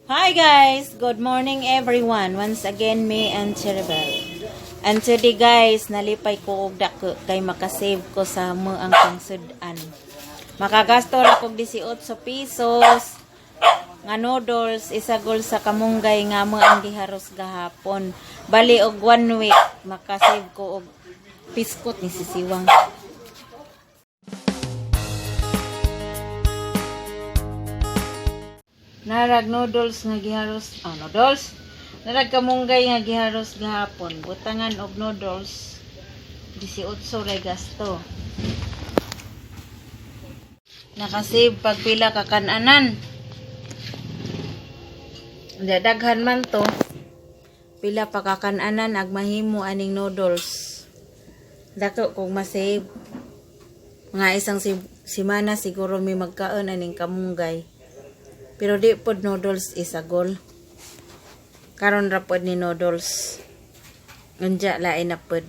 Hi guys! Good morning, everyone. Once again, me and Cheribel. And today guys, nalipay ko og dako kay makasave ko sa mo ang pangsud-an. Makagasto ra kog 18 pesos nga noodles isagol sa kamunggay nga mo ang giharos gahapon. Bali og one week makasave ko og piskot ni sisiwang. Narag noodles nga giharos, ah, noodles. Narag kamunggay nga giharos gahapon. Butangan og noodles 18 ray gasto. Nakasave pag pila ka kananan. Hindi, daghan man to. Pila pa ka kananan ag mahimo aning noodles. Dako kog masave. Mga isang simana siguro may magkaon aning kamunggay. Pero di pod noodles isagol. Karon ra pod ni noodles. Unja lain na pod.